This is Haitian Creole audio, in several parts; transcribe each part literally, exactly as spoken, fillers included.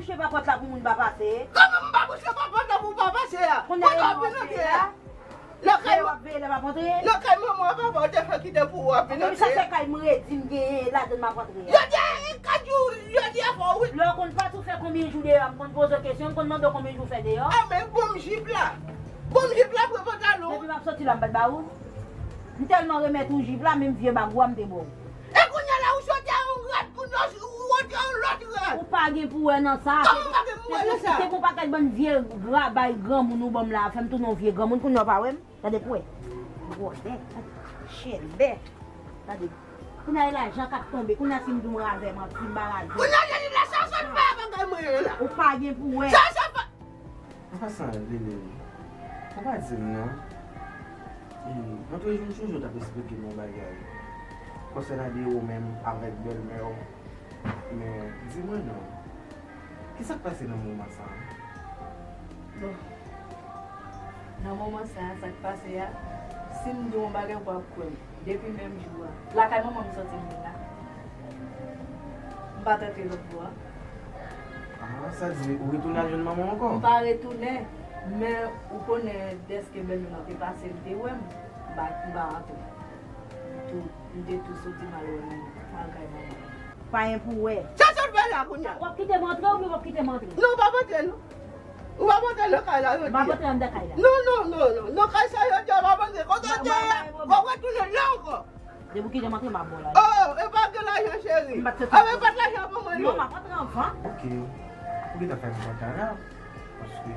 Bouche pa pòt la pou moun pa pase. Kòman m pa bouche pa pòt la pou pa pase a? Kounye a, kote w ap vin antre a? Nan kay, w ap veye lè m ap antre. Nan kay manman w papa w te fè kite pou w ap vin antre. Sa se kay m redi m genyen ladan m ap antre a. Jodi a e kat jou, jodi a fò wi. Lè w konn pati w fè konbyen jou deyò a, m konn poze w kesyon, m konn mande w konbyen jou w fè deyò. A men bon m jip la. Bon m jip la pran pantalon. Depi m ap soti la m pa t ba ou. M tèlman remèt ou jip la, menm vye bag ou a m te ba w. E kounye a la ou soti a yon rad, kounye a ou rantre yon lòt rad. Ou pa gen pou wè nan sa. Kòman ou pa gen pou wè nan sa? Se pou pakèt bann vye grabay granmoun ou ban m la, fè m tounen yon vye granmoun, kounye a w pa wè m. Gade pou wè. Gwòdè. Chèlbè. Gade. Kounye a e lajan k ap tonbe. Kounye a si m di w m razè, m ap di m pa razè. Kounye a jodi la sa w sot fè a bagay mwen yo la. Ou pa gen pou wè. Sa w sot fè. An pasan, Lili, ou pa di m non. E, lòt jou m sonje w t ap esplike m yon bagay konsènan de ou menm avèk bèlmè w. Men, di mwen non, ki sa k pase nan moman sa a? Bon, nan moman sa a, sa k pase a, si m di w yon bagay, ou p ap kwè m. Depi menm jou a, lakay manman m soti m vin la. M pa t antre lòt bò a. Ah, sa di ou retounen al jwenn manman w ankò? M pa retounen, men ou konnen dèske bèlmè m te pase, l te wè m, m pa, m pa antre. Tou, m te tou soti m al wè manman, m al kay manman. Pa gen pou wè. Sa sot fè la kounye a? W ap kite m antre oubyen w p ap kite m antre? Non, w p ap antre non. Ou p ap antre nan kay la jodi a. M p ap antre anndan kay la. Non, non, non, non. Nan kay sa jodi a, w p ap antre. Kote w te ye a, w ap retounen la ankò. Depi w kite m antre, m ap ba w lajan. Oh, e pa gen lajan, cheri. M pa t soti. A, men pa t lajan pou mwen non. Non, m ap antre anvan. Ok. Ou gentan fè m kontan la. Paske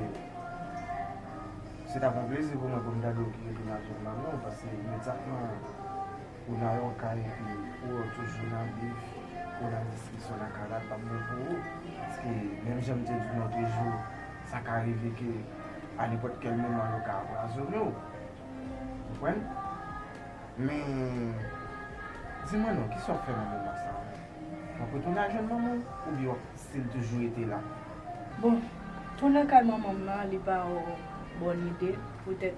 se t ap yon plezi pou mwen pou m tande w ki retounen al jwenn manman w, paske imedyatman ou nan yon kay epi ou wè w toujou nan bif, ou nan diskisyon nan kay la, l p ap bon pou ou. Paske menm jan m te di w nan toujou, sa ka rive ke a nenpòt kèl moman yo ka anpwazonnen w. Konprann? Men, di mwen non, kisa w ap fè nan moman sa a? W ap retounen al jwenn manman w, oubyen w ap still toujou rete la? Bon, tounen kay manman m nan, li pa yon bòn ide, poutèt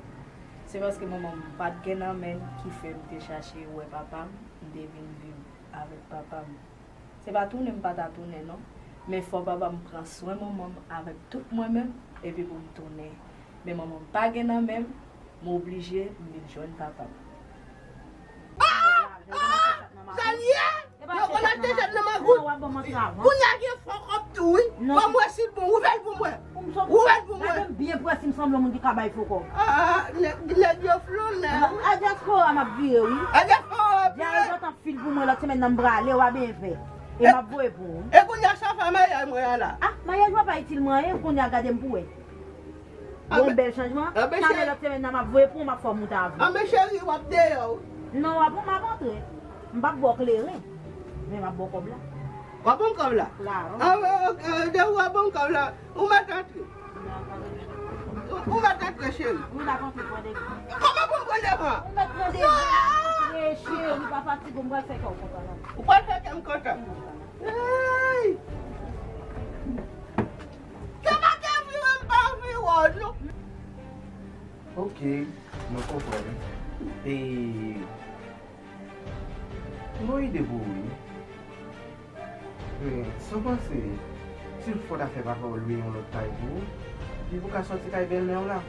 se paske manman m pa t gen nan men l ki fè m te chache wè papa m, m te vin viv avèk papa m. Se pa tounen m pa ta tounen non, men fò papa m pran swen manman m avèk tout mwen menm, epi pou m tounen. Men manman m pa gen nan men m, m oblije m vin jwenn papa m. Ah! Ah! Sa l ye? Yo konn al desann nan magout. Kounye a gen fò kòb tou wi. Ban m wè si l bon. Ouvè l pou mwen. Ouvè l pou mwen. Gade m byen prè si m sanble yon moun ki ka bay fo kòb. Ah, nèg, nèg yo flou nèg. A dyaspora m ap vire wi. A dyaspora w ap vire. Dyare gentan fil pou mwen lòt semèn nan m prale, w a byen fè. E m ap voye pou ou. E kounye a sa fè maryaj mwen an la. Ah, maryaj mwen pa itil mwen anyen, kounye a gade m pou wè. Bon, bèl chanjman. Talè lòt semèn nan m ap voye pou ou, m ap fè w moute avyon. Anben cheri, w ap deyò wi. Non, w ap, m ap antre. M p ap ba w kleren. Men m ap ba w kòb la. W ap ban m kòb la? Klaro. Anben, ok, depi w ap ban m kòb la, ou mèt antre. Ou mèt antre, cheri. Wi, m ap antre, pran devan. Kòman pou m pran devan? Ou mèt pran devan. Antre, cheri, pa fatige w, m pral fè kè w kontan la. Ou pral fè kè m kontan? Hey! Se pa te vire m pa vire w non. Ok, mwen konprann. E m gon ide pou ou wi. Men, sa w panse, si w fò ta fè papa w lwe yon lòt kay pou ou, epi pou w ka sòti kay bèlmè w la,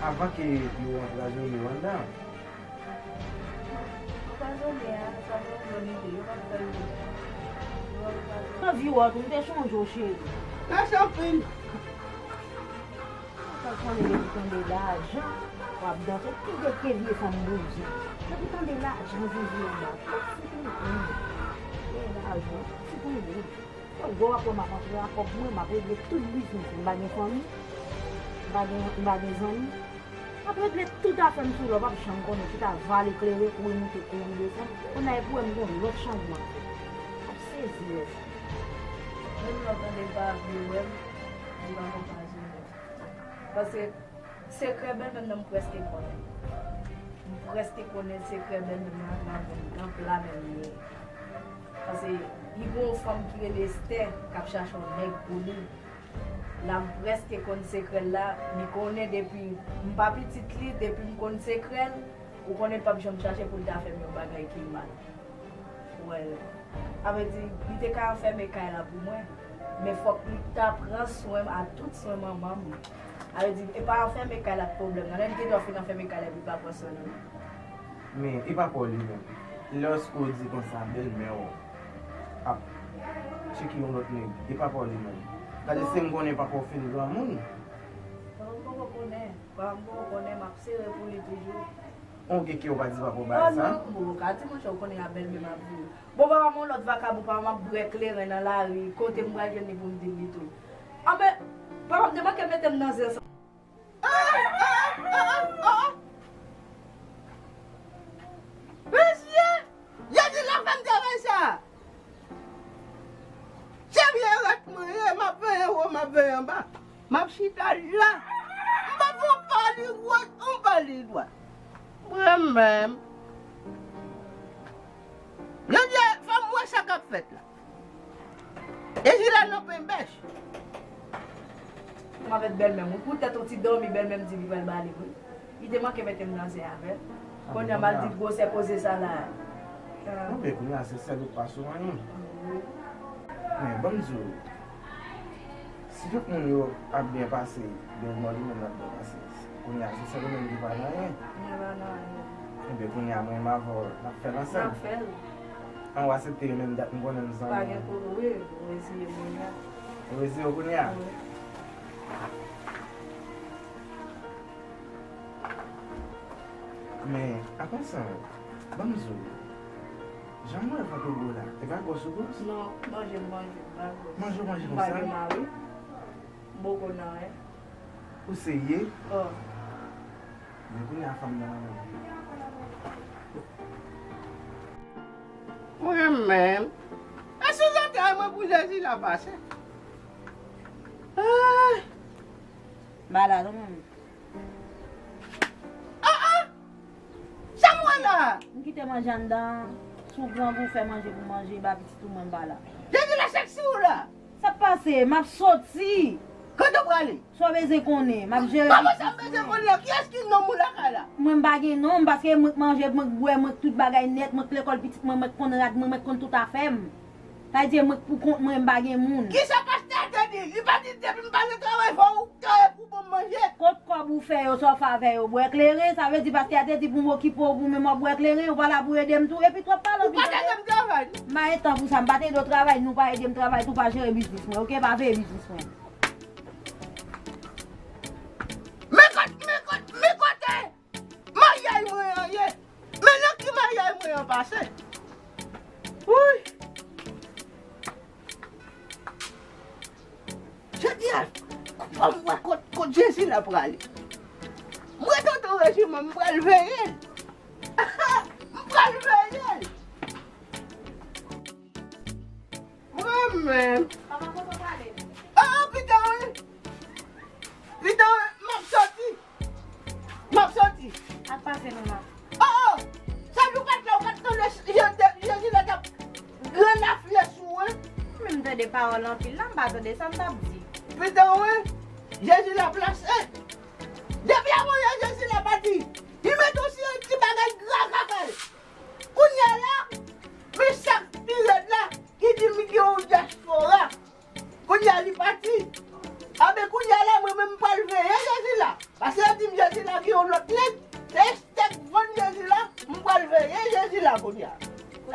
avan ke yo anpwazonnen w anndan an? Anpwazonnen a, sa se yon bòn ide, yo p ap fè l vre. Yo p ap anpwazonnen. Nan vi w a tou, m te chonje w, cheri. Mèsi anpil. Ou konn konnen depi tande lajan, w ap danse. Ki de ke vye fanm bouzen. Depi tande lajan, vye vye la. Tout se pou ou. Gen lajan, tout se pou ou. Yon gwo rapò m ap antre a kòb mwen, m ap regle tout biznis mwen. M pa gen fanmi, m pa gen, m pa gen zanmi. M ap regle tout afè m sou lò, w p ap janm konnen ki ta vale klere, kouri moute, kouri desann. Kounye a epi w wè m gen yon lòt chanjman k fèt. M ap sezi wè sa. Menm lè w tande m pa vle wè m, m pa konn pa jere. Paske sekrè bèlmè m nan m prèske konnen. M prèske konnen sekrè bèlmè m nan nan tanp la menm li ye. Paske li gon yon fanm ki rele Estè k ap chache yon nèg pou li. La m prèske konn sekrè l la, li konnen depi m pa pitit li, depi m konn sekrè l, ou konnen l p ap janm chache pou l ta fè m yon bagay ki mal. Ou wè, sa vle di, li te ka fèmen kay la pou mwen. Men fòk li ta pran swen m a tout swen manman m. Sa vle di, e pa anfème kay la k pwoblèm nan. Lè l gen dwa fin anfème kay la epi l pa pran swen l. Men, e pa pa w li menm. Lòske w di konsa, bèlmè w ap tcheke yon lòt nèg, e pa pa w li menm. Gade, si m konnen papa w fin granmoun. Papa m poko konnen. Papa m poko konnen, m ap sere pou li toujou. Ou gen kè w pa di papa w bagay sa? Oh non, m poko ka di, monchè, ou konnen a bèlmè m ap viv. Bon, papa m yon lòt vakabon, papa m ap bwè kleren nan lari, kote m pral jwenn li pou m di l li tou? Anben, papa m te manke mete m nan zen sa. Ah, ah, ah, ah, ah. Mesye, Jezi la fè m travay sa. Se vye rèt mwen ye, m ap venyen wo, m ap venyen anba. M ap chita la. M pa fè yon pa li goch, yon pa li dwat. Mwen menm. Jezi a, fè m wè sa k ap fèt la. Ejila nan penbèch. Mwen avèk bèlmè m, wi, poutèt yon ti dòmi, bèlmè m di li pral ba li, wi. Li te manke mete m nan zen avè l. Kounye a m al di gwosè koze sa la. Anben, kounye a se sèl ou k pa sou anyen. Wi. Men, ban m di w, si tout moun yo ap byen pase, byen mò li menm l ap byen pase. Kounye a, se sèl ou menm ki pa nan anyen. Mwen pa nan anyen. Enben, kounye a, mwen menm avè w, n ap fè l ansanm. N ap fè l. An, w aksepte li menm dat m konnen m zanmi w. Pa gen pwoblèm, wi, ou reziye kounye a. Ou reziye w kounye a? Wi. Men, an pasan, ban m di w, jan m wè vant ou gwo la, e pa gwòs ou gwòs? Non, manje m manje, m pa gwòs. Manje w manje konsa? M pa gen mari. M poko nan anyen. Ou serye? Oh. Men kounye a fanm nan nan men w. Mwen menm. E sou zantray mwen pou Jezi la pase. Ah. Malad, wi, mwen menm. Ah, ah! Sa m wè la? M kite manje anndan. Si w grangou, fè manje pou manje, ba pitit ou, mwen m pa la. Jezi la seksi ou la? Sa k pase? M ap soti. Kote w prale? Sa w bezwen konnen? M ap jere biznis mwen. Kòman sa w bezwen konnen? Kiyès ki nonm ou lakay la? Mwen m pa gen nonm, paske mwen k manje, mwen k bwè, mwen k tout bagay nèt, mwen k lekòl pitit mwen, mwen k konn rad mwen, mwen k konn tout afè m. Sa vle di mwen k pou kont mwen, m pa gen moun. Kisa pastè a te di? Li pa di depi m pa nan travay fò ou travay pou ban m manje? Kot kòb ou fè yo, sa w fè avè yo? Bwè kleren, sa vle di pastè a te di pou m okipe w, pou menm w ap bwè kleren, ou pa la pou ede m tou, epi twòp pale anpil tande. Ou pa t ede m travay non. M pa gen tan pou sa, m pa t ede w travay, nou pa ede m travay tou, pa jere biznis mwen, oke? Pa veye biznis mwen. Men kot, men kot, men kote maryaj mwen an ye. Men nan ki maryaj mwen an pase. Wouy. Jodi a, fò m wè kot, kot Jezi la prale. M ret otan rejim an, m pral veye l. M pral veye l. Mwen menm. Papa, kote w prale? Ah, ah, pita wi. Pita wi, m ap soti. M ap soti. Sa k pase, manman? Oh, oh! Sa nou pa t la, ou pa t tande Jezi la t ap grenn afle sou ou, wi? Mwen menm tande pawòl anpil la, m pa tande sa m t ap di. Pita wi, Jezi la plase. Depi avan yè Jezi la pati, li mete yon seri ti bagay gra lakay. Kounye a la, men sa k pi rèd la, ki di m gen yon dyaspora. Kounye a li pati. Anben kounye a la, mwen menm m pral veye Jezi la. Paske yo di m Jezi la gen yon lòt nèg. Se estèk vann Jezi la, m pral veye Jezi la kounye a.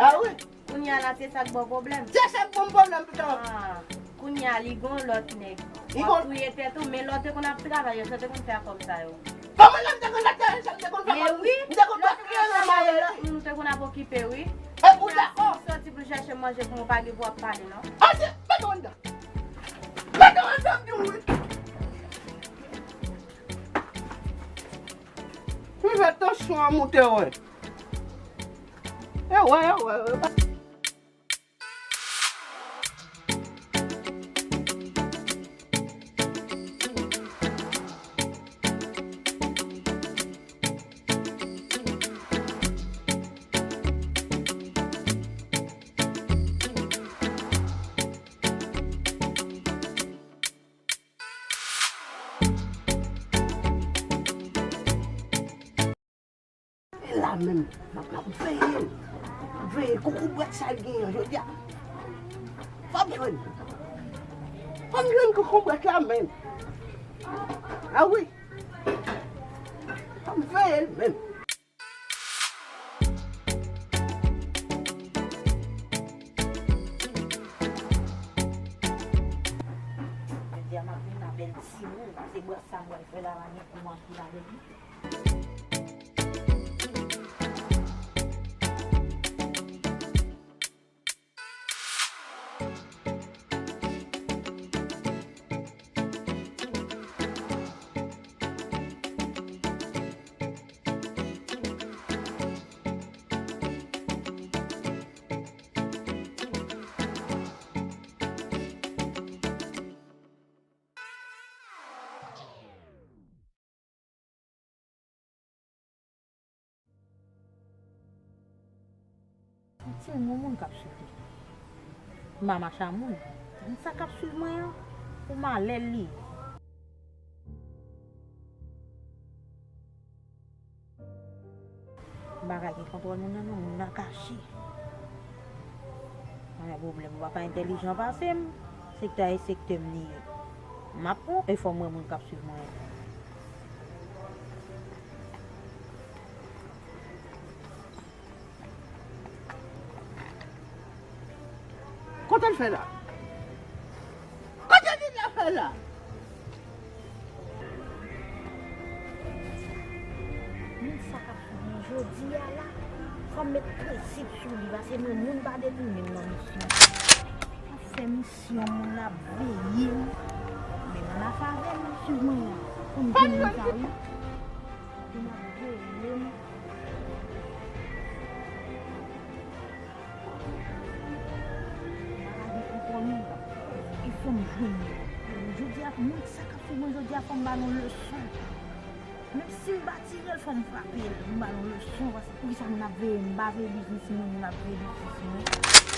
Ah wi. Kounye a la, se sa k ba w pwoblèm? Se sa k ban m pwoblèm, pitit. Ah, kounye a, li gon lòt nèg. Li gon. W ap touye tèt ou, men lè w te konn ap travay yo, sa w te konn fè ak kòb sa yo? Kòman lè m te konn ap travay, sa m te konn fè? Men wi, m te konn lè w te konn ap travay, lòt moun ou te konn ap okipe, wi. E ou dakò? Sòti pou l chache manje pou mwen, pa gen pou w ap pale, non. Ase, mete w anndan. Mete w anndan, m di w wi. M fè tansyon an moute, wè. E wè, e wè, e wè. E la menm, m ap, m ap veye l. M ap veye l. Koukou bwèt sa l genyen an, jodi a. Fò m jwenn li. Fò m jwenn kokonbrèt la menm. A wi. Fò m veye l menm. Jodi a m ap vin avè l timoun, se bwè sa m pral fè la, pa gen pou m anpil avèk li. Santi m yon moun k ap swiv li. M pa mache a moun. Moun sa k ap swiv mwen an, pou malè l li ye. M pa ka gen kontwòl moun nan non, moun nan kache. Mwen gen pwoblèm, ou pa ka entèlijan pase m. Sektè a e sektè m li ye. M ap pran, e fò m wè moun k ap swiv mwen an. Kote l fè la? Kote l fè la? Moun sa k ap swiv mwen jodi a la, fò m met prensip sou li, paske mwen, moun pa detounen m nan misyon. Sa fè misyon moun ap veye m, men nan lafavè l, swiv mwen an, pou m jwenn moun sa wi. Moun ap veye m. Maladi pou kò nou. E fò m jwenn li. Jodi a, moun sa k ap swiv mwen jodi a, fò m ba l yon leson. Menm si m pa tire l, fò m frape l. M ba l yon leson, paske poukisa moun ap veye m? M pa veye biznis moun, moun ap veye biznis mwen.